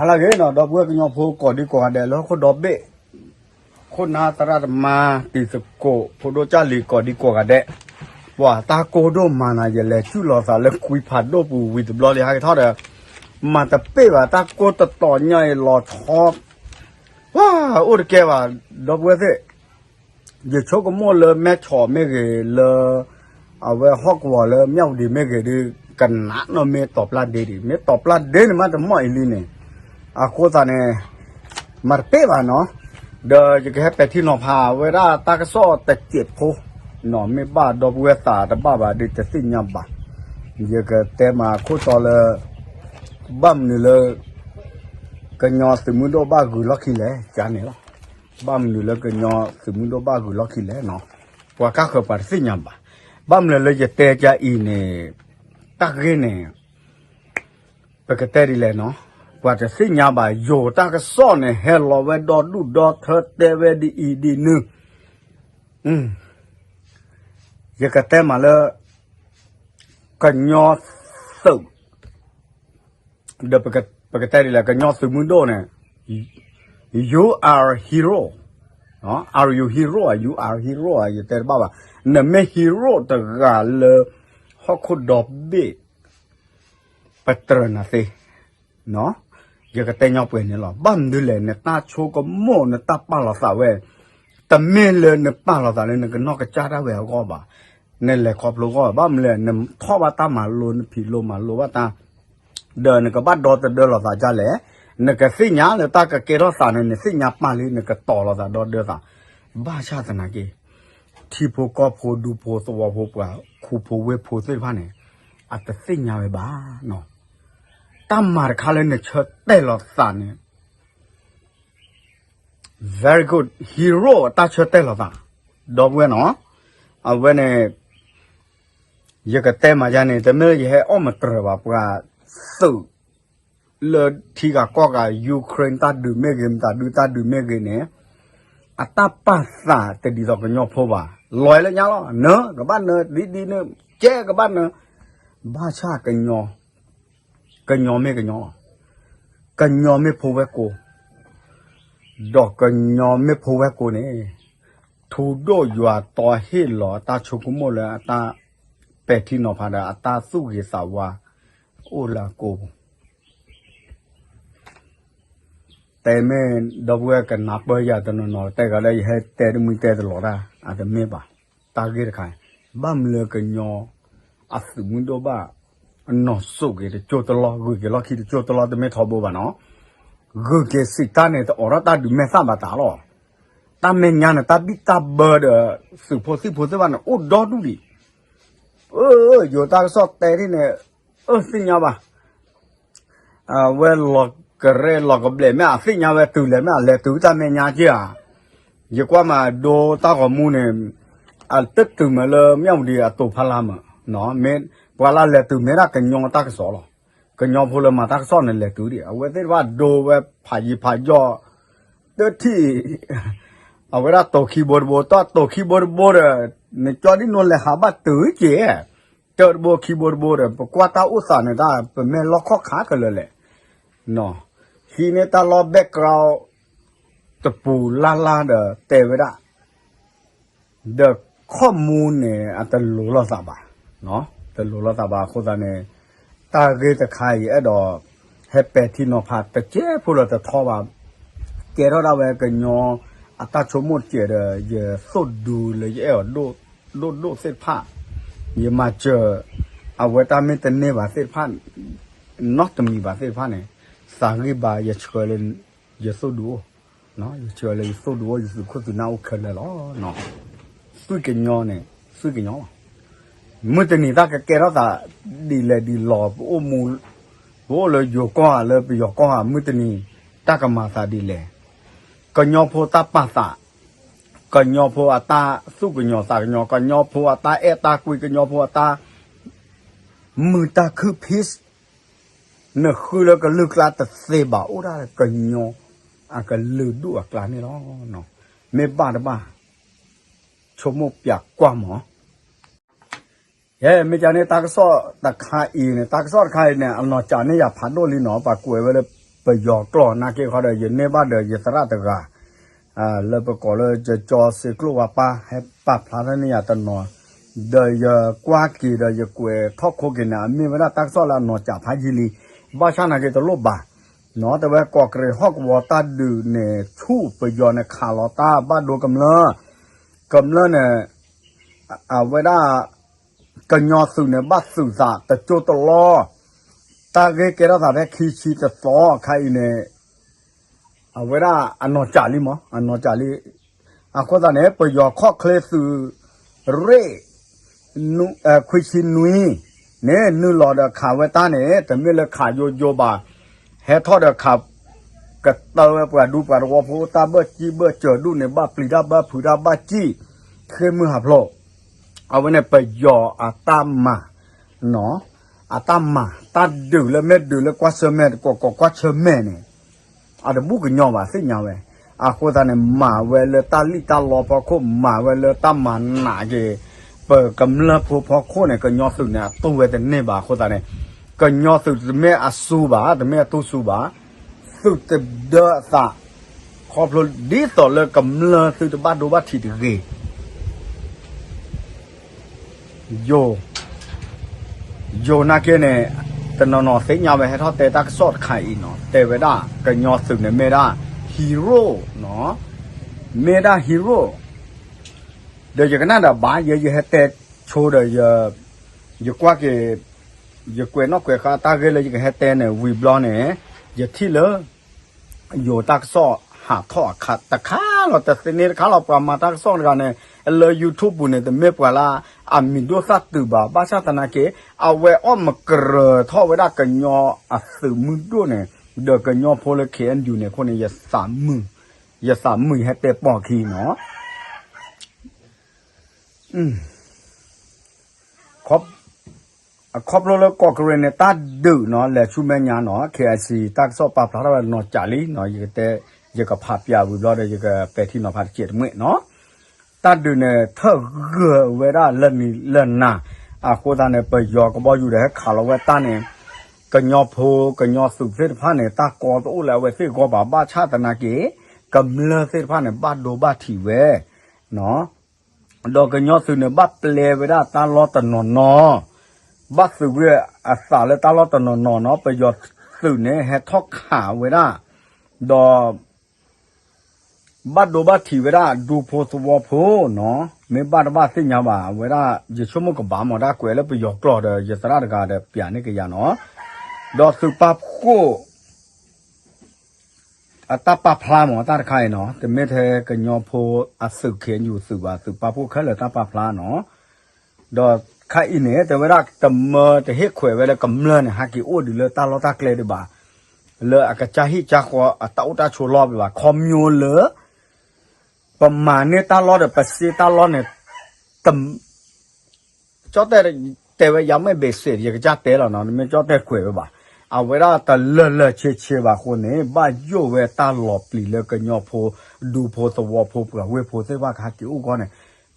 ဟါလၢအဂ့ၤနီၤ ဒီပုၢ်ဝဲၢ်ကညီဖိကိးဒံကိးဂၤဒဲးလၢဟီၣ်ခိၣ်ဒီဘ့ၣ်, ခိၣ်နၢ်သရၣ်သမါတံၤသကိး ဖိဒိၣ်ကၢ်လံၤကိးဒံကိးဂၤဒဲး, ပှၤတၢ်ကိၢ်ဒိၣ်မးနၤ ယလဲၤဆူၣ်လီၤသးလၢကွံဖးဒိၣ်ပူၤဝံၤတဘျီလံ ဟဲကထီၣ်ဒီး မၤတပ့ၢ်ဘၣ်တၢ်ကိၢ်တတီၤညါအံၤလီၤဆီ ပှၤအိၣ်တကဲဘၣ် ဒီပုၢ်ဝဲၢ်သ့ၣ် ယဆိကမိၣ်လၢမဲၢ်ဆီးမ့ၢ်ဂ့ၤ လၢအဝဲဟီၣ်ကဝီၤလၢမၠၣ်ဝတံၤမ့ၢ်ဂ့ၤဒီး ကနးနီၢ်မ့ၢ်တီၤပျၢ်ဒ့ဒံး မ့ၢ်တီၤပျၢ်ဒ့န့ၣ်မးတမီၢ်အံၤလံန့ၣ်, အဃိသတးန့ၣ် မၤတပ့ၢ်ဘၣ်နီၤ, ဒီးယကဟဲပဲာ်ထံနီၤဖးဝဲဒၣ်တၢ်ကစီၣ်တစဲးဖိ, မ့ၢ်ဘၣ်ဒီပုၢ်ဝဲၢ်သးတဘၣ်ဘၣ်ဒီးတသ့ၣ်ညါဘၣ်, ယကတဲမၤခိၣ်တီလၢ ဘၣ်မနုၤလၢ ကညီသုးမုၢ်ဒိၣ်ဘၣ်ဂုၤလီၢ်ခံလဲၣ် ကန့ၣ်လီၤ. ဘၣ်မနုၤလၢကညီသုးမုၢ်ဒိၣ်ဘၣ်ဂုၤလီၢ်ခံလဲၣ်နီၤ, ပှၤကါဃၢၤပှၤတသ့ၣ်ညါဘၣ်. ဘၣ်မနုၤလၢယတဲကါအံၤန့ၣ် တၢ်ဂ့ၢ်န့ၣ် ပကတဲဒ်လဲၣ်နီၤ, ပှၤတသ့ၣ်ညါဘၣ် ယိၤတၢ်ကစီၣ်န့ၣ် ဟဲလီၤဝဲဒီဒူၣ်ဒီထၢတဲဝဲဒ်အံၤဒ်နုၤ, ယကတဲမးလၢ ကညီသုး ဒီးပကတဲဒ်လဲၣ် ကညီသုးမုၢ်ဒိၣ်န့ၣ် you are hero, are you hero, you are hero ယတဲတဘၣ်ဘၣ်, နမ့ၢ် hero တဂၤလၢ ဟီၣ်ခိၣ်ဒီဘ့ၣ် ပတြၢၤနၤသ့ ယကတဲညီပှဲၤန့ၣ်လီၤ. ဘၣ်မနုၤလဲၣ် နတၢ်ဆိကမိၣ် နတၢ်ပာ်လီၤသးဝဲ တမ့ၢ်လၢနပာ်လီၤသးလၢနကနီၢ်ကစၢ်ဒၣ်ဝဲအဂီၢ်ဘၣ်, နလဲၤခီဖျိအဂီၢ်ဘၣ်. ဘၣ်မနုၤလဲၣ် နထီၣ်ဘၣ်တၢ်မၤလိ နဖံးလိမၤလိဘၣ်တၢ် ဒီးနကဘၣ်ဒီသဒၢလီၤသးဒ်လဲၣ်, နကသ့ၣ်ညါလၢတၢ်ကကဲထီၣ်သးန့ၣ် နသ့ၣ်ညါပာ်လံ နကတီၤလီၤသးဒီသဒၢသး, ဘၣ်ဆၣ်သနာ်က့ ထံဖိကီၢ်ဖိဒူဖိသဝီဖိပှၤ ခူဖိဝ့ၢ်ဖိသ့ၣ်တဖၣ်န့ၣ် အတသ့ၣ်ညါဝဲဘၣ်နီၤ. တၢ်မၤတခါလၢနဆၢတဲာ်လီၤသးန့ၣ် very good hero တၢ်ဆၢတဲာ်လီၤသး ဒီပုၢ်ဝဲၢ်နီၤ, အဝဲန့ၣ် ယကတဲမၤယါန့ၣ် တမ့ၢ်လၢယဟဲအီၣ်မတြၢၤဘၣ် ပှၤသုးလၢထံဂၤကီၢ်ဂၤ Ukraine တၢ်ဒုးမ့ၢ်ဂ့ၤ မတၤဒုတၢ်ဒုးမ့ၢ်ဂ့ၤန့ၣ် အတၢ်ပာ်သးတဒ်သိးကညီဖိဘၣ်. လီၤလၢညါလီၤ နၢၤကဘၣ်နၢၤ ဒ်ဒ်နၢၤ ကဲကဘၣ်နၢၤ ဘၣ်ဆၣ်ကညီ ကညီမ့ၢ်ကညီလီၤ. ကညီမ့ၢ်ဖိဝဲၢ်ကိ, ဒီးကညီမ့ၢ်ဖိဝဲၢ်ကိန့ၣ် ထူဒိၣ်ယွၤတီဟ့ၣ်လီၤအတၢ်ဆိကမိၣ်လၢအတၢ်ပဲာ်ထံနီၤဖးဒီးအတၢ်သူၣ်ဂ့ၤသးဝါ အိၣ်လၢအကိာ်ပူၤ တဲမ့ၢ်ဒီပုၢ်ဝဲၢ်ကနၢ်ပၢၢ်ယၤတနီၤနီၤ တဲဂၤလၢယဟဲတဲတမုၢ်တဲတလီၤတၢ် အတမ့ၢ်ဘၣ်. တၢ်ဂ့ၢ်တခါ ဘၣ်မနုၤလၢကညီ အသုးမုၢ်ဒိၣ်ဘၣ် နီၢ်စိးက့ၤတကၠိတလီၢ် ဂုၤက့ၤလီၢ်ခံတကၠိတလီၢ် တမ့ၢ်ထီဘိဘၣ်နီၤ. ဂုၤက့ၤစံးတၢ်န့ၣ် တအိးထီၣ်တၢ်ဒုးမဲာ်သၣ်ဘၣ်တၢ်လီၤ. တၢ်မဲာ်ညါန့ၣ် တၢ်ဘံၣ်တၢ်ဘၢဒီး သုးဖိသံၣ်ဖိသ့ၣ်တဖၣ်န့ၣ် အိၣ်ဒီဒူၣ်ဒံး ယိၤတၢ်ကစီၣ်တဲဒ်န့ၣ် အၢ သ့ၣ်ညါဘၣ်. အဝဲလီၤကရဲလီၤကဘျဲးမ့ၢ်အသ့ၣ်ညါဝဲတုၤလဲၣ်မ့ၢ်အလဲၤတုၤတၢ်မဲာ်ညါက့ဧါ. ယကွၢ်မးဒိတၢ်ဂီၤမူန့ၣ် အတတုၤမးလၢမၠၣ်ဝတံၤအတိာ်ဖးလၢ်မး, မ့ၢ်ပှၤလၢလဲၤတုၤမ့ၢ်ဒၣ်ကညီတၢ်ကစီၣ်လီၤ. ကညီဖိလၢမၤတၢ်ကစီၣ်န့ၣ်လဲၤတုၤဒံး အဝဲသ့ၣ်တဖၣ်ဒိဝဲဖးယံၤဖးယီၣ် တထံၣ် အဝဲဒၣ်တိာ်ခံဘိတဘိ တၢ်တိာ်ခံဘိတဘိဒီး နကၠီဒ်နိလဲၤဟးဘၣ်တုၤက့ၤ တၢ်တဘိခံဘိတဘိဒီး ပကွၢ်တၢ်အိၣ်သးန့ၣ်တၢ် ပမ့ၢ်လီၢ်ခီၣ်ခါကလၢာ်လဲၣ်. ဟံးန့ၢ်တၢ်လီၢ် background တပူၤလၢ်လၢ်ဒီးတဲဝဲဒၣ် ဒီးခီၣ်မူန့ၣ် အတလိၤလိာ်သးဘၣ်, တလိၤလိာ်သးဘၣ်အဃိသတးန့ၣ် တၢ်ဂ့ၢ်တခါအံၤအဲၣ်ဒိး ဟဲပဲာ်ထံနီၤဖးတစဲးဖိလၢတထီဘၣ်, ကဲထီၣ်ဒၣ်ဝဲကညီအတၢ်ဆိကမိၣ်တစဲးဒီး ယသိၣ်ဒူလၢယအဲၣ်အီၤ ဒိၣ်ဒိၣ်သ့ၣ်တဖၣ်, ယမၤစၢၤ အဝဲတၢ်မ့ၢ်တန့ၢ်ဘၣ်သ့ၣ်တဖၣ် နီတမံၤဘၣ်သ့ၣ်တဖၣ်န့ၣ် သးဂံၢ်ဘါယဆှၢလၢ ယသိၣ်ဒူအိၣ်, ယဆှၢလၢယသိၣ်ဒူအိၣ် ယသုးခိၣ်သုးနၢ်အိၣ်ခဲလၢာ်လီၤ. သွံၣ်ကညီန့ၣ် သွံၣ်ကညီလီၤ. မုၢ်တနံၤတၢ်ကကဲထီၣ်သးဒ်လဲၣ်ဒ်လဲၣ် ပအိၣ်မူ ပအိၣ်လၢယိၤကီၢ်ဧါ လၢပယီၤကီၢ်ဧါ မုၢ်တနံၤ တၢ်ကမၤသးဒ်လဲၣ်, ကညီဖိတၢ်ပာ်သး, ကညီဖိအတၢ်သူၣ်ကညီၤသးကညီၤ, ကညီဖိအတၢ်အဲၣ်တၢ်ကွံ, ကညီဖိအတၢ် မုာ်တၢ်ခုၣ် peace နဃုလၢကလုာ်ကျါတသ့ဘၣ် အိၣ်ဒၣ်ကညီအကလုာ်ဒူၣ်အကျါန့ၣ်လီၤ. မ့ၢ်ဘၣ်တဘၣ် ဆိကမိၣ်ပျးကွၢ်မး. ယဲ မ့ၢ်ကန့ၣ် တၢ်ကစီၣ်တခါအံၤန့ၣ် တၢ်ကစီၣ်တခါအံၤန့ၣ် အနီၢ်ကၠးန့ၢ်ယၤဖးဒိၣ်လံနီၤ ပှၤကွဲးဝဲလၢ ပယီၤကျိာ်နာ်က့ဃီဒီး ယန့ၢ်ဘၣ်ဒီးယသရၣ်တဂၤ လၢပကိးလၢကၠီစ့ကျိၣ်ဝါပၢ် ဟဲပာ်ဖျါထီၣ်န့ၢ်ယၤတနီၤ, ဒီးယကွၢ်က့ၤဒီးယကွဲးထီၣ်ခိက့ၤန့ၣ် အမ့ၢ်ဝဲဒၣ်တၢ်ကစီၣ်လၢအနီၢ်ကၠးဖးယံာ်လံ, ဘၣ်ဆၣ်နာ်က့တလိၣ်ဘၣ်, နီၤ တဲဝဲကီးကရံးဟီၣ်ကဝီၤတၢ်ဒုးန့ၣ်ဆူၣ် ပယီၤန့ၣ်ခးလီၤတၢ်ဘၣ်ဒိကမျၢၢ်, ကမျၢၢ်န့ၣ် အဝဲဒၣ် ကညီသုးန့ၣ် ဘၣ်သုးသးတကၠိတလီၢ်, တၢ်ဂ့ၢ်ကဲထီၣ်သးဖဲခံဆံတသီခါအံၤန့ၣ်, အဝဲဒၣ်အနီၢ်ကၠးလံမး အနီၢ်ကၠးလံ, အဃိသတးန့ၣ် ပယီၤခီၣ်ချ့သုးရ့ၣ် ခွံဆံနွံန့ၣ် နုာ်လီၤဒီးခးဝဲတၢ်န့ၣ် တမ့ၢ်လၢခးယိယိဘၣ်, ဟဲထီၣ်ဒီးခး ကတၢၢ်ဝဲပှၤဒူပှၤသဝီဖိ တၢ်ဘၢၣ်စံၣ်ဘၢၣ်စၢၤဒူၣ်န့ၣ် ဘၣ်ပျံၤတၢ်ဘၣ်ဖုးတၢ်ဘၣ်စံၣ်, ဃ့ၢ်မုၢ်ဟးဖျိး, အဝဲန့ၣ်ပယီၤအတၢ်မၤ နီၤ, အတၢ်မၤ တၢ်ဒုးလၢမ့ၢ်ဒုးလၢကွၢ်ဆၢၣ်မဲာ် တကိးကိးကွၢ်ဆၢၣ်မဲာ်န့ၣ် အတဘူၣ်ကညီဘၣ်သ့ၣ်ညါဝဲ, အဃိသတးန့ၣ် မၤဝဲလၢတၢ်လံၣ်တၢ်လီဖီခိၣ် မၤဝဲလၢတၢ်မၤနးက့ၤ ပကမျၢၢ်ဖိဖီခိၣ်န့ၣ် ကညီသုးန့ၣ် အတူၢ်ဝဲတန့ၢ်ဘၣ်အဃိသတးန့ၣ်, ကညီသုးတမ့ၢ်အစူၤဘၣ် တမ့ၢ်အတူၢ်စူၤဘၣ်, သုးတဒၢအသး, ခီဖျိဒ်သိးလၢကမျၢၢ်သုတဘၣ်ဒိဘၣ်ထံးတဂ့ၤ ယိၤ, ယိၤနာ်က့န့ၣ် တနီၤနီၤသ့ၣ်ညါဝဲဟဲထီၣ်တဲတၢ်ကစီၣ်တခါအံၤနီၤ တဲဝဲဒၣ် ကညီသုးန့ၣ်မ့ၢ်ဒၣ် hero နီၤ, မ့ၢ်ဒၣ် hero ဒီးယကနၣ်ဒီးဘၣ် ယဲယဟဲတဲဆိဒီး ယကွၢ်က့ၤ ယကွဲးနီၣ်ကွဲးဃါတၢ်ဂ့ၢ်လၢယကဟဲတဲန့ၣ် ဝံၤဘျီန့ၣ် ယထံၣ်လၢ ယိၤတၢ်ကစီၣ်ဟးထီၣ်အခါတခါလီၤ တသ့န့ၣ်တခါလီၤ ပှၤမၤတၢ်ကစီၣ်တဂၤန့ၣ် လၢ YouTube ပူၤန့ၣ် တမ့ၢ်ပှၤလၢအမံၤဒိၣ်သၣ်တုၤဘၣ် ဘၣ်ဆၣ်သနာ်က့ အဝဲအီၣ်မကရၢၤထီၣ်ဝဲဒၣ်ကညီအသုးမုၢ်ဒိၣ်န့ၣ် ဒီးကညီဖိလၢ KNU န့ၣ်အဃိန့ၣ် ယသးမုာ် ယသးမုာ်ယဟဲတဲပိာ်ခံနီၤ အခီဖျိလၢကီးကရံးန့ၣ် တၢ်ဒုးနီၤ လဲၤဆူမဲာ်ညါနီၤ KIC တၢ်ကစီၣ်ပာ်ဖျါထီၣ်ဝဲနီၢ်ကၠးလံနီၤ ယကတဲ ယကဖးပၠးဝံၤဘျီဒီး ယကပဲာ်ထံနီၤဖးတစဲးတမှဲၣ်နီၤ တၢ်ဒုးန့ၣ် ထၢၣ်ဂၢၢ်ဝဲဒၣ်လၢနံၤလၢနၤ အဃိသတးန့ၣ် ပယီၤကဘီယူၤဒီးဟဲခးလီၤဝဲတၢ်န့ၣ် ကညီဖိ ကညီသုးသ့ၣ်တဖၣ်န့ၣ် တၢ်ကီတအိၣ်လၢအဝဲသ့ၣ်အဂီၢ်ဘၣ် ဘၣ်ဆၣ်သနာ်က့ ကမျၢၢ်သ့ၣ်တဖၣ်န့ၣ် ဘၣ်ဒိဘၣ်ထံးဝဲ ဒီးကညီသုးန့ၣ် ဘၣ်ပျဲဝဲဒၣ်တၢ်လီၢ်တနီၤနီၤ, ဘၣ်သုးကွံာ်အသးလၢတၢ်လီၢ်တနီၤနီၤနီၤ, ပယီၤသုးန့ၣ် ဟဲထီၣ်ခးဝဲဒၣ်, ဒီး ဘၣ်ဒိဘၣ်ထံးဝဲဒၣ်ဒူဖိသဝီဖိနီၤ, မ့ၢ်ဘၣ်တဘၣ်သ့ၣ်ညါဘၣ်, အဝဲဒၣ် ယဆိကမိၣ်ကဘၣ်မ့ၢ်ဒၣ်ကွဲးလၢပယီၤကျိာ်ဒီး ယသရၣ်တဂၤဒီးပၠးန့ၢ်ကယၤနီၤ, ဒီးသုးပာ်ဖှိၣ် အတၢ်ပာ်ဖျါမ့ၢ်တၢ်တခါအံၤနီၤ, တမ့ၢ်ထဲကညီဖိအသုး KNU သုးဘၣ်, သုးပာ်ဖှိၣ်ခဲလၢာ်တၢ်ပာ်ဖျါနီၤ, ဒီးခါအံၤန့ၣ် တဲဝဲဒၣ်တမၢတဟ့ၣ်ခွဲးဝဲလၢကမျၢၢ်န့ၣ် ဟဲက့ၤအိၣ်ဒံးလၢတၢ်လီၢ်တၢ်ကျဲဒံးဘၣ်, လၢအကစၢ်ဟံၣ်ကစၢ်ဃီအတၢ်အိၣ်တၢ်ဆိးလီၢ်ဘၣ်, ခီဖျိလၢ ပမၤန့ၢ်တၢ်လီၢ်ဒီးပစ့တၢ်လီၢ်န့ၣ် ကၠီတဲ တဲဝဲယၤမ့ၢ် basic ယကစၢ်တဲလီၤနီၤ, မ့ၢ်ကၠီတဲကွဲးဝဲဘၣ်, အဝဲဒၣ်တလၢာ်လၢာ်ဆ့ဆ့ဘၣ်အဃိန့ၣ် ဘၣ်ယိၣ်ဝဲတၢ်လီၤပျံၤလၢကညီဖိ ဒူဖိသဝီဖိ ပှၤဝ့ၢ်ဖိသ့ၣ်တဖၣ်ကဟဲက့ၤအိၣ်အဂီၢ်န့ၣ်,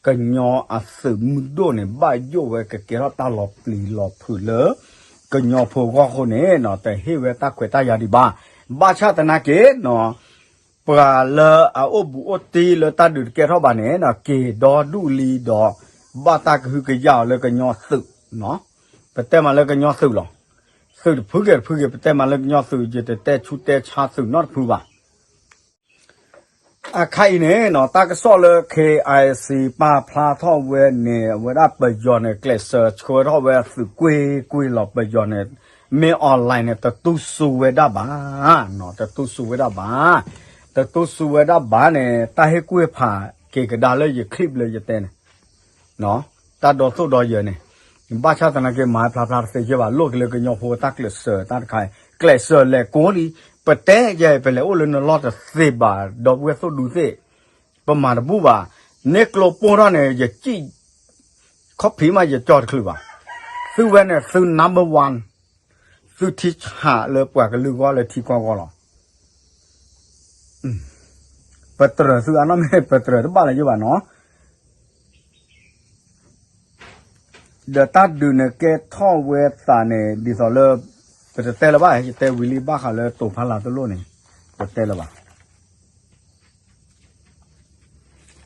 ကညီအသုးမုၢ်ဒိၣ်န့ၣ် ဘၣ်ယိၣ်ဝဲကကဲထီၣ်တၢ်လီၤပျံၤလီၤဖုးလၢ ကညီဖိအဂီၢ်အဃိန့ၣ် တဟ့ၣ်ဝဲတၢ်ခွဲးတၢ်ယာ်ဒံးဘၣ်, ဘၣ်ဆၣ်သနာ်က့ ပှၤလၢအအိၣ်ဘူးအိၣ်တံၢ်လၢတၢ်ဒုးတကဲထီၣ်ဘၣ်န့ၣ် က့ၤဒီဒူၣ်လံဒီး ဘၣ်တၢ်ကဟုကယာ်အီၤလၢကညီသုး, ပတဲမးလၢကညီသုးလီၤ, သုးတဖုဂ့ၤတဖုဂ့ၤ ပတဲမးလၢကညီသုး ယတတဲဆူးတဲဆါသုးနီတဖုဘၣ်. အခါအံၤန့ၣ် တၢ်ကစီၣ်လၢ KIC ပာ်ဖျါထီၣ်ဝဲန့ၣ် အဝဲဒၣ်ပယီၤန့ၣ် ကျဲးစၢးဆှၢထီၣ်ဝဲသုးကွ့ၢ်ကွ့ၢ်လီၤ, ပယီၤန့ၣ် မ့ၢ် online န့ၣ် တတူၢ်စူဝဲဒၣ်ဘၣ်, တတူၢ်စူဝဲဒၣ်ဘၣ်, တတူၢ်စူဝဲဒၣ်ဘၣ်န့ၣ် တၢ်ဟ့ၣ်ကူၣ်ဟ့ၣ်ဖးက့ၤကဒါလၢယ clip လၢယတဲန့ၣ် တၢ်ဒိသူၣ်ဒိယၢၤန့ၣ်, ဘၣ်ဆၣ်သနာ်က့ မၤဖျါဖျါတသ့ယဲၢ်ဘၣ်, လိၣ်က့ၤလၢကညီဖိတၢ်ကျဲးစၢးတၢ်တခါအံၤ, ကျဲးစၢးလဲၤကိးလံ, ပတဲယဲၢ် ပလဲၤအိၣ်လၢနလီၢ်တသ့ဘၣ်, ဒီပုၢ်ဝဲၢ်သိၣ်ဒူသ့ၣ်, ပမၤတဘူၣ်ဘၣ်, န့ၢ်ကျိပိၢ်ထီၣ်န့ၣ် ယစံၣ် ခီၣ်ဖံးမးယကၠီတချုးဘၣ်, သုဝဲန့ၣ် သု number one, သုထံဆးလၢပှၤကလုာ်ဂီၢ်လၢထံကီၢ်ဂီၢ်လီၤ. ပတြၢၤသုအနီၢ်မ့ၢ် ပတြၢၤတဘၣ်လၢၤယိဘၣ်နီၤ, ဒီးတၢ်ဒုးန့ၣ်ကဲထီၣ်ဝဲသးန့ၣ် ဒ်သိးလၢ ပတတဲလၢၤဘၣ်, ယတဲဝံၤလံဘၣ်ဃးလၢတိၤဖးလၤတလိၣ်န့ၣ်, ပတဲလၢၤဘၣ်.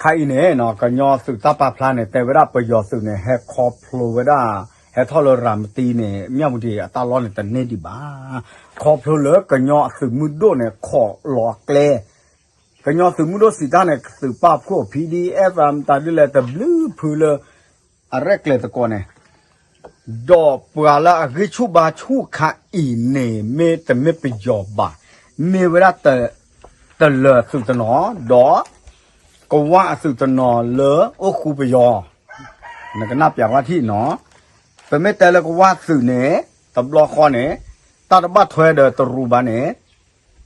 ခါအံၤန့ၣ် ကညီသုးတၢ်ပာ်ဖျါန့ၣ် တဲဝဲဒၣ်ပယီၤသုးန့ၣ် ဟဲခီဖျိဝဲဒၣ်, ဟဲထီၣ်လၢရၤမတံန့ၣ် မၠၣ်ဝတံၤအတၢ်လီၢ်န့ၣ်တန့ၢ်ဒံးဘၣ်. ခီဖျိလၢကညီအသုးမုၢ်ဒိၣ်န့ၣ် ခိးလီၤအကျဲ, ကညီသုးမုၢ်ဒိၣ်စံးတၢ်န့ၣ် သုးပာ်ဖှိၣ် PDF မတၤဒ်လဲၣ် တဘျုးဖုလၢ အရဲၣ်ကျဲၤသကိးန့ၣ်, ဒီးပှၤလၢအဂံၢ်ဆူၣ်ဘါဆူၣ်ခါအံၤန့ၣ် မ့ၢ်တမ့ၢ်ပယီၤဘၣ်, မ့ၢ်ဝဲဒၣ် တလၢၤအသုးတနီၤ, ဒီးကဝၢ်အသုးတနီၤလၢအိၣ်ဃူပယီၤ, နကနၣ်ပျးကွၢ်ထံၣ်နီၤ, ပမ့ၢ်တဲလၢကဝၢ်သုးန့ၣ် တဘျီဃီန့ၣ် တၢ်တဘၣ်ထွဲဒီးတရူးဘၣ်န့ၣ်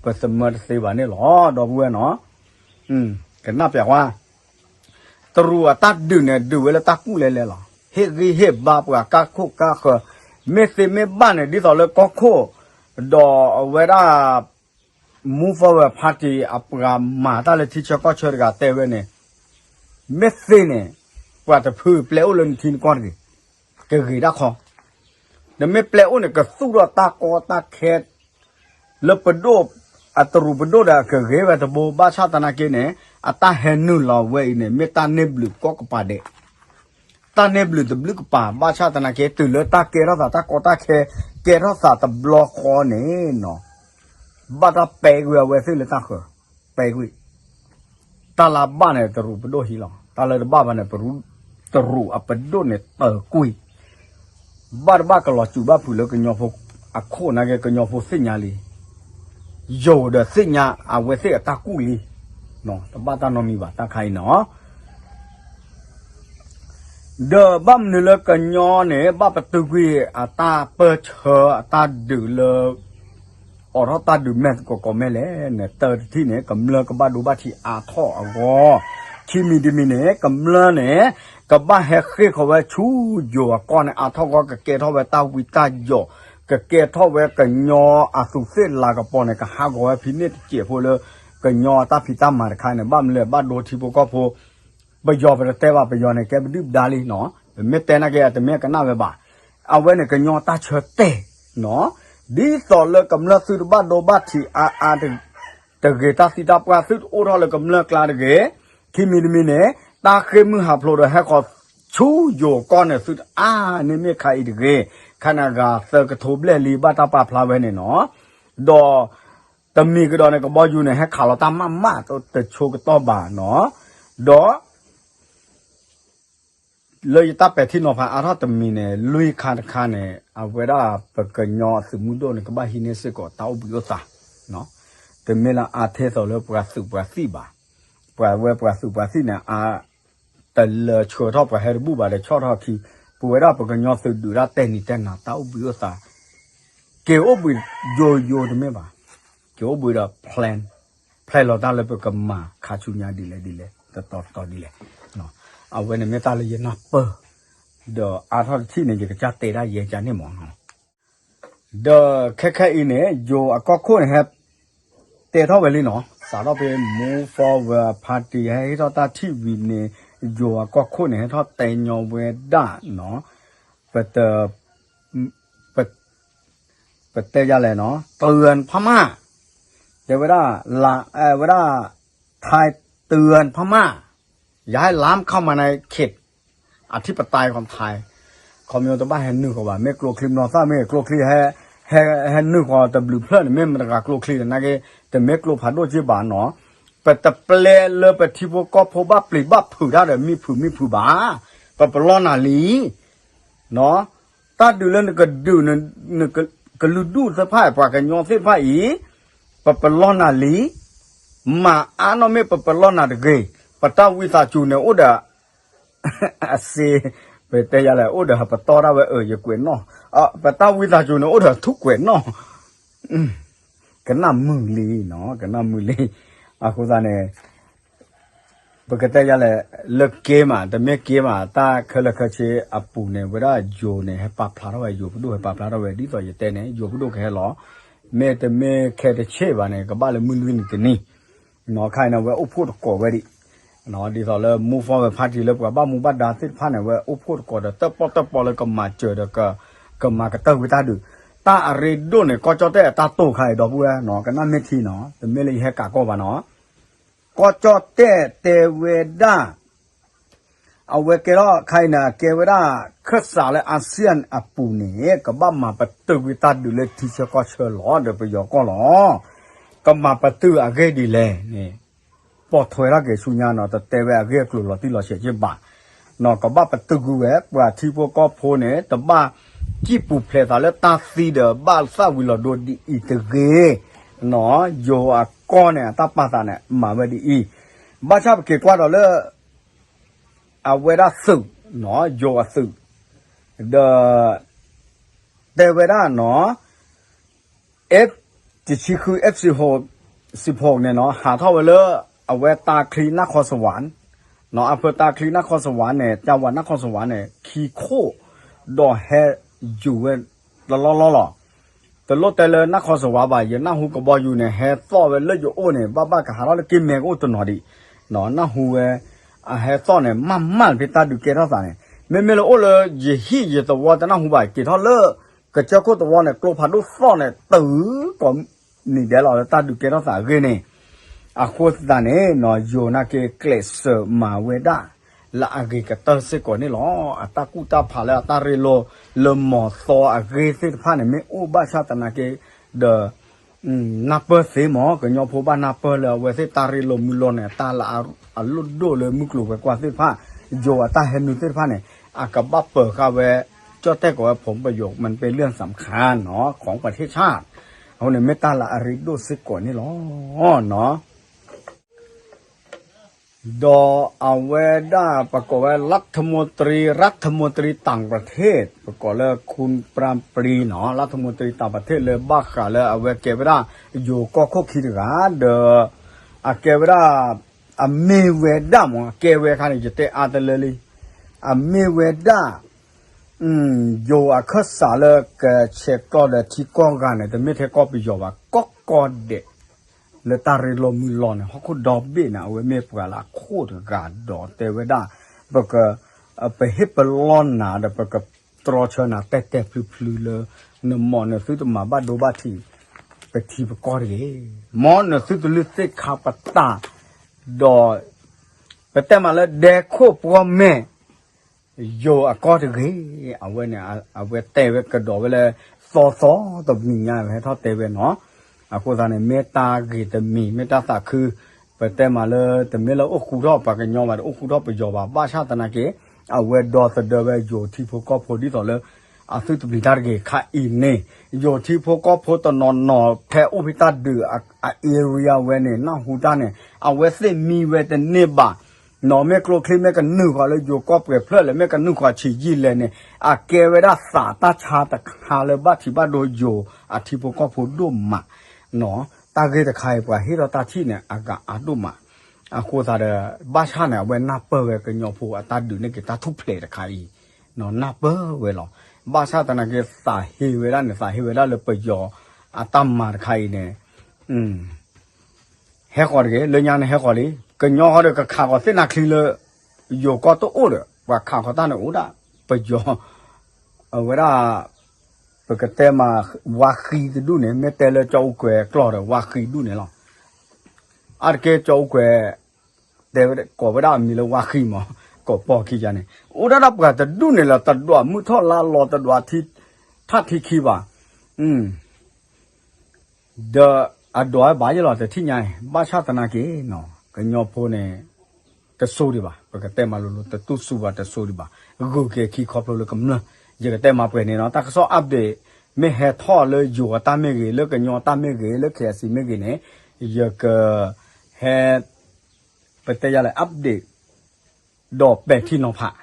ပသမၢတသ့ဘၣ်န့ၣ်လီၤ ဒီပုၢ်ဝဲၢ်နီၤ, ကနၣ်ပျးကွၢ် တရူးအတၢ်ဒုးန့ၣ် ဒုးဝဲလၢတၢ်ကူၣ်လဲၤလဲၤလီၤ. ဟ့ၣ်ဂံၢ်ဟ့ၣ်ဘါပှၤကါခိၣ်ကါဃၢၤ, မ့ၢ်သ့မ့ၢ်ဘၣ်န့ၣ် ဒ်သိးလၢကီၢ်ခိၣ်, ဒီးအဝဲဒၣ် Move Forward Party အပှၤမၤတၢ်လၢထံဆၢကီၢ်ဆၢတဂၤတဲဝဲန့ၣ်, မ့ၢ်သ့န့ၣ် ပှၤတဖုပျဲအိၣ်လၢနထံနကီၢ်တဂ့ၤ, ကဂ့ၤတၢ်ခီ နမ့ၢ်ပျဲအိၣ်န့ၣ် ကသူၣ်ထီၣ်တၢ်ကီတၢ်ခဲ လၢပဒိၣ်, အတရူးပဒိၣ်ဒီးအကဂ့ၤဝဲတဘိ, ဘၣ်ဆၣ်သနာ်က့န့ၣ် အတၢ်ဟဲနုာ်လီၤဝဲအံၤန့ၣ် မ့ၢ်တၢ်န့ၢ်ဘျုးကိးကပၤဒဲး, တၢ်န့ၢ်ဘျုးတဘျုးကပၤ, ဘၣ်ဆၣ်သနာ်က့ တုၤလၢတၢ်ကဲထီၣ်သးတၢ်ကီတၢ်ခဲ, ကဲထီၣ်သးတဘျီဃီန့ၣ်နီၤ, ဘၣ်တၢ်ပဲကွံာ်အဝဲသ့ၣ်လၢတၢ်ဃၢၤ, ပဲကွံာ် တၢ်လၢဘၣ်န့ၣ် တရူးပဒိၣ်ဟံးလီၤ, တၢ်လၢတဘၣ်ဘၣ်န့ၣ် တရူးအပဒိၣ်န့ၣ်တၢၤကွံာ်, ဘၣ်တဘၣ်ကလီၤစူးဘၣ်ဖုးလၢကညီဖိအခိၣ်နာ်က့ ကညီဖိသ့ၣ်ညါလံ, ယိၤဒီးသ့ၣ်ညါအဝဲသ့ၣ်အတၢ်ကူၣ်လံ, တဘၣ်တၢ်နီတမံၤဘၣ်တၢ်ခါအံၤနီၤ ဒီးဘၣ်မနုၤလၢကညီန့ၣ် ဘၣ်ပတုာ်ကွံာ်အတၢ်ပၢၢ်ဆၢအတၢ်ဒုးလၢ အိးထီၣ်တၢ်ဒုးမဲာ်သကိးကိးမဲာ်လဲၣ်န့ၣ်, တၢတထံၣ်န့ၣ် ကမျၢၢ်ကဘၣ်ဒိဘၣ်ထံးအါထီၣ်အဂီၢ်, ခံမံၤတမံၤန့ၣ် ကမျၢၢ်န့ၣ် ကဘၣ်ဟဲဃ့ၢ်ဃီၤဝဲဆူယိၤအကီၢ်န့ၣ် အါထီၣ်ဂီၢ် ကကဲထီၣ်ဝဲတၢ်ဝံတၢ်ယိး, ကကဲထီၣ်ဝဲကညီအသူးသ့ၣ်လၤကပီၤန့ၣ် ကဟးဂီၤဝဲဖံးန့ၢ်တစဲးဖိလၢ ကညီအတၢ်ဖံးတၢ်မၤတခါန့ၣ် ဘၣ်မနုၤလဲၣ် ဘၣ်ဒိထံဖိကီၢ်ဖိ ပယီၤပတတဲဘၣ်, ပယီၤန့ၣ် ကဲပဒုၣ်ပဒါလံနီၤ, ပမ့ၢ်တဲနာ်က့ အတမ့ၢ်အကနၣ်ဝဲဘၣ်, အဝဲန့ၣ်ကညီတၢ်ဆၢတဲာ်နီၤ, ဒ်သိးလၢကမျၢၢ်သုတဘၣ်ဒိဘၣ်ထံးအါအါတဂ့ၤ, တၢ်သံတၢ်ပှၢ်သုတအိၣ်ထီၣ်လၢကမျၢၢ်ကျါတဂ့ၤ, ခံမံၤတမံၤန့ၣ် တၢ်ဃ့ၢ်မုၢ်ဟးဖျိးဒီးဟဲဃီၤဆူယိၤကီၢ်န့ၣ် သုတအါန့ၢ်မ့ၢ်ခါအံၤတဂ့ၤ, ခါန့ၣ်အဂၤသၢကထိဘျဲၣ်လံ ဘၣ်တၢ်ပာ်ဖျါဝဲန့ၣ်နီၤ, ဒီး တမံၤကဒီးန့ၣ် ကဘီယူၤန့ၣ် ဟဲခးလီၤတၢ်မးမး တဆိကတီၢ်ဘၣ်နီၤ, ဒီး လၢယတၢ်ပဲာ်ထံနီၤဖးအါထီၣ်တမံၤန့ၣ် လွံၢ်ခါတခါန့ၣ် အဝဲဒၣ်ပကညီအသုးမုၢ်ဒိၣ်န့ၣ် ကဘၣ်ဟံးန့ၢ်စ့ၢ်ကီးတၢ်အိၣ်ဘှံးအိၣ်သါ, တမ့ၢ်လၢအါထဲသိးလၢပှၤသုးပှၤသံၣ်ဘၣ်, ပှၤဝဲပှၤသုးပှၤသံၣ်န့ၣ် အါ တလၢဆှၢထီၣ်ပှၤဟဲတဘူၣ်ဘၣ်ဒီးဆီၣ်ထီၣ်ခံ, ပဝဲဒၣ်ပကညီသုးဒုးတၢ်တဲနံၤတဲနၤတၢ်အိၣ်ဘှံးအိၣ်သါ က့ၤအိၣ်ဘှံးယိယိတမ့ၢ်ဘၣ်, က့ၤအိၣ်ဘှံးဒီး plan, plan လီၤတၢ်လၢပကမၤခါဆူညါဒ်လဲၣ်ဒ်လဲၣ် တတီၤတတီၤဒ်လဲၣ်, အဝဲန့ၣ်မ့ၢ်တၢ်လၢယနၢ်ပၢၢ်, ဒီးအါထီၣ်တထံၣ်န့ၣ် ယကစၢ်တဲဒၣ်ယဲကန့ၣ်မးနီၤ ဒီးခဲခဲအံၤန့ၣ် ယိၤအကီၢ်ခိၣ်န့ၣ် ဟဲတဲထီၣ်ဝဲလံနီၤ, စးထီၣ်ဖဲ Move Forward Party ဟဲဟ့ၣ်ထီၣ်တၢ်ထံၣ်ဝံၤန့ၣ် ယိၤအကီၢ်ခိၣ်န့ၣ် ဟဲထီၣ်တဲညီဝဲဒၣ်နီၤ, ပတ ပ ပတဲယၤလဲၣ်နီၤ တရၢၣ်ဖးမး, တဲဝဲဒၣ် လၢ ဝဲဒၣ် ไทยเตือนพม่า อย่าให้ล้ำเข้ามาในเขตอธิปไตยของไทย, ခီမီတဘၣ်ဟဲနုာ်ဃီၤဘၣ်, မ့ၢ်ကျိချံမျိာ်သၣ် မ့ၢ်ကျိချံ ဟဲနုာ်ဃီၤတဘျုးဖျၢၣ်န့ၣ် မ့ၢ်မတဂၤကျိချံနာ်က့ တမ့ၢ်ကျိဖးဒိၣ်က့ဘၣ်နီၤ, ပတပျဲလၢပထံဖိကီၢ်ဖိဘၣ်ပျံၤဘၣ်ဖုးတၢ်ဒီးမံဖုးမံဖုးဘၣ်, ပပလီၢ်နၤလံ တၢ်ဒုးလၢနကဒုး ကလုာ်ဒူၣ်သ့ၣ်တဖၣ်အံၤ ပှၤကညီသ့ၣ်တဖၣ်အံၤ ပပလီၢ်နၤလံ, မၤအါနီၢ်မ့ၢ်ပပလီၢ်နၤတဂ့ၤ, ပတၢ်ဝံသးစူၤန့ၣ်အိၣ်ဒီး အစ့, ပတဲယၤလဲၣ် အိၣ်ဒီးဟးပတီၢ်ဒၣ်ဝဲအၢ ယကွဲးနီၣ်, ပတၢ်ဝံသးစူၤန့ၣ်အိၣ်ဒီးထူးကွဲးနီၣ်, ကနၣ်မုာ်လံနီၤ ကနၣ်မုာ်လံ, အဃိသတးန့ၣ် ပကတဲယၤလဲၣ် လၢက့မး တမ့ၢ်က့မး တၢ်ခဲလၢာ်ခဲဆ့အပူၤန့ၣ် ဝဲဒၣ်ယိၤန့ၣ် ဟဲပာ်ဖျါထီၣ်ဝဲ ယိၤပဒိၣ်ဟဲပာ်ဖျါထီၣ်ဝဲ ဒ်သိးယတဲန့ၣ် ယိၤပဒိၣ်ကဟဲလီၤ, မ့တမ့ၢ်ခဲတဆ့ဘၣ်န့ၣ် ကဘၣ်လၢမုၢ်လွံၢ်နံၤတနံၤ, ခါအံၤန့ၣ် ဝဲအိၣ်ဖှိၣ်တကိးဝဲဒံး ဒ်သိးလၢ Move Forward Party လၢပှၤဘၣ်မူဘၣ်ဒါသ့ၣ်တဖၣ်န့ၣ် ဝဲအိၣ်ဖှိၣ်တကိးဒီး တၢၣ်ပီၣ်တၢၣ်ပီလၢကမၤစၢၤဒီး ကမၤကတၢၢ်ဝံတၢ်ဒုး, တၢ်အရ့ဒိၣ်န့ၣ် ကီၢ်ကၠီၣ်တဲၣ်အတၢ်တိာ်ခါအံၤ ဒီပုၢ်ဝဲၢ်နီၤ ကနၣ်မ့ၢ်ထံနီၤ တမ့ၢ်လၢယဟဲကးကီၢ်ဘၣ်နီၤ ကီၢ်ကၠီၣ်တဲၣ်တဲဝဲဒၣ် အဝဲကဲထီၣ်ခါအံၤန့ၣ် အကဲဝဲဒၣ် ခၢၣ်စးလၢ ASEAN အပူၤန့ၣ် ကဘၣ်မၤပတုာ်ကွံာ်တၢ်ဒုးလၢထံဆၢကီၢ်ဆၢလီၤ ဒီးပယီၤကီၢ်လီၤ. ကမၤပတုာ်အဂ့ၢ်ဒ်လဲၣ်န့ၣ် ပိာ်ထွဲထီၣ်က့ၤဆူညါနီၤ တတဲဝဲအဂ့ၢ်အကျိၤလီၤတံၢ်လီၤဆဲးက့ဘၣ် နီၤ ကဘၣ်ပတုာ်ကွံာ်ဝဲ ပှၤထံဖိကီၢ်ဖိန့ၣ် တဘၣ်စံၣ်ပူၤဖျဲးသးလၢတၢ်သံဒီး ဘၣ်သၣ်ဝံၤလီၤဒိဒ်အံၤတဂ့ၤ နီၤ ယိၤအကီၢ်န့ၣ် အတၢ်ပာ်သးန့ၣ် မၤဝဲဒ်အံၤ ဘၣ်ဆၣ်ပက့ၤကွၢ်ဒီးလၢ အဝဲဒၣ်သုး နီၤ ယိၤအသုး ဒီး တဲဝဲဒၣ်နီၤ F တဆံဃု F စံဖိးန့ၣ်နီၤ ဟးထီၣ်ဝဲလၢ အဝဲတၢ်ချံနၢ်ခီစဝး နီၤ အဖၢတၢ်ချံနၢ်ခီစဝးန့ၣ် ကၢဝးနၢ်ခီစဝးန့ၣ် ခံခိၣ် ဒီးဟဲယူၤဝဲတလီၢ်လီၢ်လီၤ. တလိၣ်တဲလၢနၢ်ခီစဝးဘၣ် ယနၢ်ဟူကဘီယူၤန့ၣ် ဟဲသီၣ်ဝဲလၢယအိၣ်န့ၣ် ဘၣ်ဘၣ်ကဟးထီၣ်လၢက့မဲကအိၣ်တနီၤဒံး နၢ်ဟူဝဲ အဟဲသီၣ်န့ၣ် မးမးလၢဖဲတၢ်ဒုးကဲထီၣ်သးန့ၣ် မ့မ့ၢ်လၢအိၣ်လၢယဟံၣ်ယသဝီတနၢ်ဟူဘၣ် က့ၤထီၣ်လၢ ကစၢၢ်ခိၣ်သဝီန့ၣ် ကျိဖးဒိၣ်သီၣ်န့ၣ် တုၤကိးနံၤဒဲးလီၤလၢတၢ်ဒုးကဲထီၣ်သးအဂ့ၢ်န့ၣ် အဃိသတးန့ၣ်နီၤ ယိၤနာ်က့ကျဲးစၢးမၤဝဲဒၣ် လၢအဂ့ၤကတၢၢ်စ့ၢ်ကီးန့ၣ်လီၤ. အတၢ်ကူၣ်တၢ်ဖးလၢအတၢ်ရ့လိာ် လၢမီၤသီအဂ့ၢ်သ့ၣ်တဖၣ်န့ၣ် မ့ၢ်အိၣ်ဘၣ်ဆၣ်သနာ်က့ ဒီး နၢ်ပၢၢ်သ့မး ကညီဖိဘၣ်နၢ်ပၢၢ်လၢအဝဲသ့ၣ်တၢ်ရ့လိာ်မုာ်လိာ်န့ၣ် အတၢ်လၢအလိၣ်ဒိၣ်လၢမုၢ်ကျိၤဝဲၤကွာ်သ့ၣ်တဖၣ် ယိၤအတၢ်ဟဲနုာ်သ့ၣ်တဖၣ်န့ၣ် အကဘၣ်ပၢၤဃာ်ဝဲ ကၠီၣ်တဲၣ်ကိးဝဲ ผลประโยชน์ มันเป็นเรื่องสำคัญနီၤ ของประเทศชาติ အဃိန့ၣ် မ့ၢ်တၢ်လၢအရ့ဒိၣ်စ့ၢ်ကီးန့ၣ်လီၤ. ဒီးအဝဲဒၣ်ပကိးဝဲ รัฐมนตรี รัฐมนตรีต่างประเทศ ပကိးလၢ คุณปรานปรี နီၤ รัฐมนตรีต่างประเทศ လၢဘၣ်ဃးလၢအဝဲကဲဝဲဒၣ် ယိၤကီၢ်ခိၣ်ခံတဂၤ ဒီး အကဲဝဲဒၣ် အမ့ၢ်ဝဲဒၣ်မ့ၢ် အကဲဝဲခါန့ၣ် ယတဲအါတလၢလံ အမ့ၢ်ဝဲဒၣ် ယိၤအခၢၣ်စးလၢကဆဲးကျိးဒီးထံကီၢ်ဂၤန့ၣ် တမ့ၢ်ထဲကီၢ်ပယီၤဘၣ် ကီၢ်ကီၢ်ဒဲး လၢတၢ်ရ့လိာ်မုာ်လိာ်န့ၣ် ဟီၣ်ခိၣ်ဒီဘ့ၣ်န့ၣ် အဝဲမ့ၢ်ပှၤလၢအခိၣ်တဂၤဒီးတဲဝဲဒၣ် ပက ပဟ့ၣ်ပလီၢ်နၤဒီးပကတြီဆၢနၤတဲာ်တဲာ်ဖျုဖျုလၢ နမ့ၢ်နသုတမၤဘၣ်ဒိဘၣ်ထံး ပထံပကီၢ်တဂ့ၤ, မ်နသုတလုၢ်သ့ၣ်ခါပတာ် ဒီး ပတဲမးလၢဒဲခိၣ်ပှီၢ်မဲာ် ယိၤအကီၢ်တဂ့ၤ, အဝဲန့ၣ် အဝဲတဲဝဲကဒီးဝဲလၢ သီသီတမံၤညါ ဟဲထီၣ်တဲဝဲနီၤ, အဃိသတးန့ၣ် မ့ၢ်တၢ်ဂ့ၤတမံၤ မ့ၢ်တၢ်သးခု, ပတဲမးလၢ တမ့ၢ်လၢအိၣ်ဃူထီၣ်ပှၤကညီဘၣ် တအိၣ်ဃူထီၣ်ပယီၤဘၣ် ဘၣ်ဆၣ်သနာ်က့ အဝဲဒီသဒၢဝဲယိၤထံဖိကီၢ်ဖိဒ်သိးလၢ အသုးတပျံၤတၢ်တဂ့ၤခါအံၤန့ၣ် ယိၤထံဖိကီၢ်ဖိတနီၤနီၤ ဖဲအိၣ်ဖဲတၢ်ဒုးအ area ဝဲန့ၣ် နၢ်ဟူတၢ်န့ၣ် အဝဲသ့ၣ်မံဝဲတန့ၢ်ဘၣ် နီၤ မ့ၢ်ကျိချံမ့ၢ်ကနုာ်ဃီၤလၢယိၤကီၢ်ပှဲၤဖျၢၣ်လဲၣ် မ့ၢ်ကနုာ်ဃီၤဆံးယံာ်လဲၣ်န့ၣ် အကဲဝဲဒၣ်သးတၢ်ဆါတခါလၢဘၣ်ထံးဘၣ်ဒိယိၤအထံဖိကီၢ်ဖိဒိၣ်မး, နီၤ တၢ်ဂ့ၢ်တခါအံၤ ပှၤဟ့ၣ်ထီၣ်တၢ်ထံၣ်န့ၣ် အဂၤအါဒိၣ်မး, အဃိသတးဒီး ဘၣ်ဆၣ်န့ၣ် အဝဲနၢ်ပၢၢ်ဝဲကညီဖိအတၢ်ဒုးန့ၣ်က့ၤတၢ်ထူၣ်ဖျဲးတခါအံၤ, နီၤ နၢ်ပၢၢ်ဝဲလီၤ, ဘၣ်ဆၣ်သနာ်က့ သးဟ့ဝဲဒၣ်န့ၣ် သးဟ့ဝဲဒၣ်လၢပယီၤအတၢ်မၤတခါအံၤန့ၣ် ဟဲဃီၤတဂ့ၤ လၢညါန့ၣ်ဟဲဃီၤလံ, ကညီဃီဒီးကခးဃီၤသ့ၣ်နၤချံလၢ ယိၤကီၢ်တအိၣ်ဒီး ပှၤခးဃီၤတၢ်န့ၣ်အိၣ်ဒၣ် ပယီၤ အဝဲဒၣ် ပကတဲမး ဝါဃံတဒူၣ်န့ၣ် မ့ၢ်တဲလၢကၠီအူကွဲၤကျိာ်ဒီး ဝါဃံဒူၣ်န့ၣ်လီၤ, အါတက့ၢ်ကၠီအူကွဲၤ တဲဝဲကိးဝဲဒၣ်အမံၤလၢဝါဃံမး, ကိးပီၢ်ခံယါန့ၣ် အိၣ်ဒၣ်ဒၣ်ပှၤတဒူၣ်န့ၣ်လီၤ, တဒွးမုၢ်ထီၣ်လါလီၤ တဒွးထံ ထၣ်ထံခံဘၣ်, ဒီးအဒွးဝဲဘၣ်ယဲလီၤ တထံၣ်ညါအံၤ ဘၣ်ဆၣ်သနာ်က့ ကညီဖိန့ၣ် တစိၤဒံးဘၣ်, ပကတဲမးလိၤလိၤ တတူၢ်စူၤဘၣ်တစိၤဒံးဘၣ်, ဂုၤက့ၤခံခီဖျိလၢကမျၢၢ်, ယကတဲမးပှဲၤန့ၣ်နီၤ တၢ်ကစီၣ် update မ့ၢ်ဟဲထီၣ်လၢယိၤအတၢ်မ့ၢ်ဂ့ၤ လၢကညီအတၢ်မ့ၢ်ဂ့ၤ လၢ KIC မ့ၢ်ဂ့ၤန့ၣ် ယက ဟဲ ပတဲယၤလဲၣ် update ဒီးပဲာ်ထံနီၤဖး,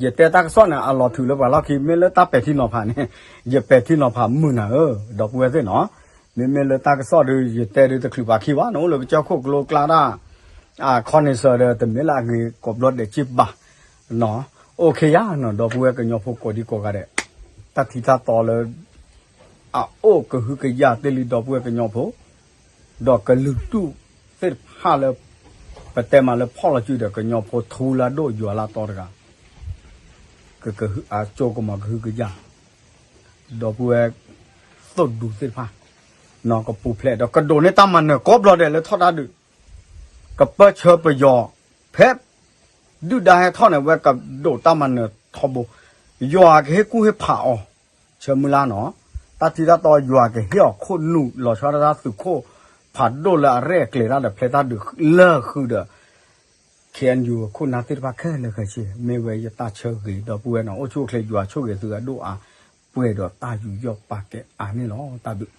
ယတဲတၢ်ကစီၣ်န့ၣ် အလီၤထုးလၢပှၤလီၢ်ခံ မ့ၢ်လၢတၢ်ပဲာ်ထံနီၤဖးန့ၣ် ယပဲာ်ထံနီၤဖးမုာ်နၤဧၢ ဒီပုၢ်ဝဲၢ်သ့ၣ်နီၤ, မ့မ့ၢ်လၢတၢ်ကစီၣ်ဒီး ယတဲဒုးတချုးပှၤခံဘၣ် နအိၣ်လၢကစၢၢ်ခိၣ်ကျိကျါဒၣ် ခီနံၤစၢၤဒီး တမ့ၢ်လၢအဂ့ၤကိးဘျီဒဲးက့ဘၣ်, အိၣ်ခ့ယါနီၤ ဒီပုၢ်ဝဲၢ်ကညီဖိကိးဒံကိးဂၤဒဲး, တၢ်ထံတၢ်တီလၢ အအိၣ်ကဟုကယာ်တ့ၢ်လံဒီပုၢ်ဝဲၢ်ကညီဖိ, ဒီးကလုာ်ဒူၣ်သ့ၣ်တဖၣ်လၢ ပတဲမးလၢဖီၣ်လီၤစုဒီးကညီဖိထူလၢဒိၣ်ယွၤလၢတီတဂၤ, ကကဟုအကၠိကမီၤကဟုကယာ်, ဒီပုၢ်ဝဲၢ် သိၣ်ဒူသ့ၣ်တဖၣ် ကပူၤဖျဲးဒီးကဒိးန့ၢ်တၢ်မၤနၢၤကိးဘျီဒဲးလၢထီၣ်တၢ်ဒုး ကပၢၢ်ဆၢပယီၤ ဖဲ ဒုၣ်ဒါဟဲထီၣ်န့ၣ် ဝဲကဒိးတၢ်မၤနၢၤထီဘိ ယွၤကဟ့ၣ်ကူၣ်ဟ့ၣ်ဖးအီၤ ဆၢမုၢ်လၢ်နီၤ တၢ်ထံတၢ်တီယွၤကဟ့ၣ်အီၤခိၣ်နူာ် လီၤဆီဒၣ်တၢ်သုးခိၣ် ဖးဒိၣ်လၢအရဲၣ်အကျဲၤတၢ်ဒီးဖျဲးတၢ်ဒုးလၢာ်ဃုာ်ဒီး ခ့ၣ်အဲၣ်ယူၣ် ခိၣ်နၢ်သ့ၣ်တဖၣ်ခဲလၢာ်ခဲဆ့ မ့ၢ်ဝဲယတၢ်ဆၢဂ့ၤ ဒီပုၢ်ဝဲၢ်နီၤ အိၣ်ဆူၣ်အိၣ်ချ့ ယွၤဆိၣ်ဂ့ၤသုအဒိၣ်အါ ပှဲၤဒီးတၢ်ယူးယီၣ်ပာ်ကဲအါန့ၣ်လီၤ တၢ်ဘျုး